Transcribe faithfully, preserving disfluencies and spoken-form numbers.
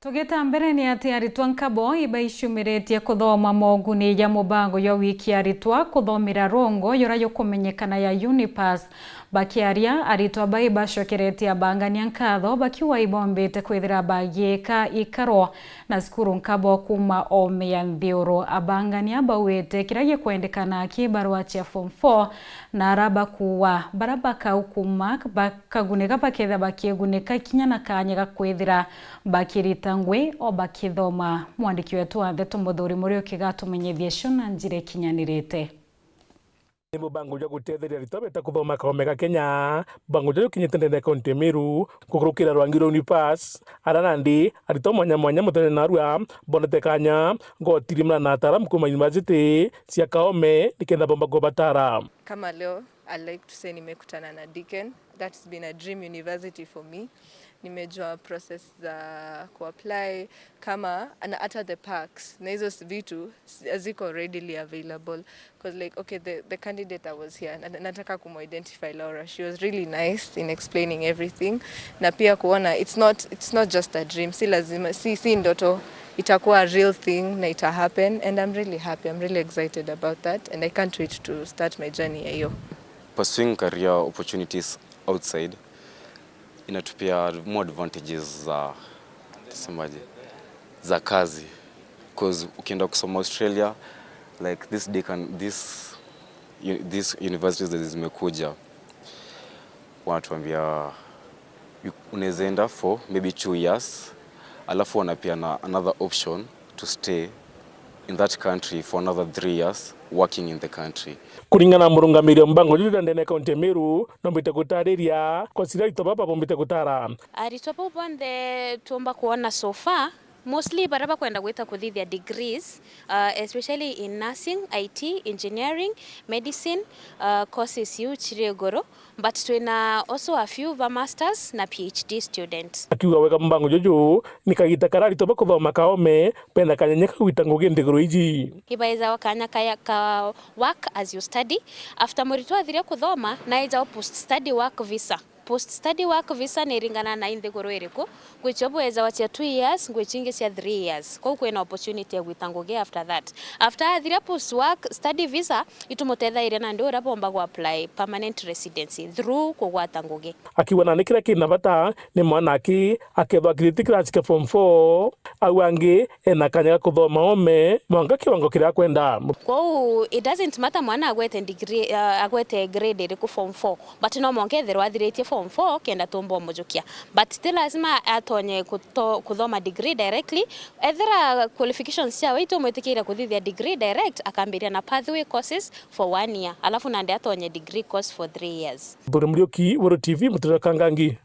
Tugita mbere ni ati aritwa nkabo ibaicumiritie kuthoma moguni ja mubango jwa wiki aritwa kuthomera rongo jura jukumenyekana ya UNIPASS. Bakiaria, aritwa bai bacokeretie abangania nkatho bakiuga ibombite kwithira bagiika ikaro na cukuru nkabo kuuma oome ya nthiuru. Abangania bauite kiria gikwendekana ki barua cia form four na ara bakuuga bara bakaukuma bakagunika bakethira bakigunika kinya na kanya ga kwithira bakirita ngui o bakithoma. Mwandiki wetu wa ndeto Muthuri Muriuki gatumenyithie cio na njira ikinyanirite. Ni mubango jwa gutetheria aritwa beta kuthoma kaome ga Kenya. Mubango juu jukinyite ndene ya kaunti ya Meru, kukurukira rwangi rwa UNIPASS, ara nandi aritwa mwanya mwanya muthenya narua bonete kanya gutirimana na ataaramu kuuma university cia kaome nikenda bomba kubatara. Kama leo, I like to say nimekutana na Deakin. That's been a dream university for me. Nimejua process za kuapply kama na hata the perks na hizo s- vitu s- haziko readily available, 'cause, like, okay, the, the candidate that was here, na- nataka kumidentify Laura. She was really nice in explaining everything, na pia kuona it's not, it's not just a dream, si lazima, si, si ndoto, itakuwa a real thing na ita happen, and I'm really happy, I'm really excited about that, and I can't wait to start my journey ya hiyo. Pursuing career opportunities outside inatupea more advantages za, tusemaje, za kazi, 'cause ukienda kusoma Australia, like, this day can, this u- these universities zenye zimekuja, wanatuambia you- unaweza enda for maybe two years, alafu wanapeana another option to stay in that country for another three years working in the country. Kuringana na murungamiri wa mbango juju ndene ya kaunti ya Meru, nombite gutariria kosi iria aritwa baba bombite gutara. Aritwa bau bonthe tuumba kwona so far, mostly baria bakwenda gwita kuthithia degrees, uh, especially in nursing, I T, engineering, medicine, uh, courses iu ciri iguru. But twina also a few ba masters na P H D students. Akiuga wega mbango juju ni kagita karia aritwa bakuthoma kaome benda kanyanya kagwita ngugi nthiguru iji. Ibaezawa kanya ka, ka work as you study. After muritwa athire kuthoma, naejawa post study work visa. Post study work visa ni iringana na i nthiguru iriku. Gwichio bwezawa cia two years, gwichio ingi cia three years. Kou kwina opportunity ya gwita ngugi after that. After athira post work study visa, itumutethairia nandi uria bomba gu apply permanent residency through kugwata ngugi. Akiuga nandi kiria kina bata ni mwana aki akethwa akithitie kirasi kia form four, au angi ena kanya ga kuthoma ome mwanka kiwango kiria akwenda. Kou it doesn't matter mwana agwete degree, uh, agwete grade iriku form four, but no mwanka ethirwa athiritie form four kenda tumba umujukia. But ti lazima atonye kuto- kuthoma degree directly. Ethira qualifications ciawe itumwitikiria kuthithia degree direct, akambiria na pathway courses for one year, alafu nandi atonye degree course for three years. Muthuri Muriuki, Weru T V, Mutura Kangangi.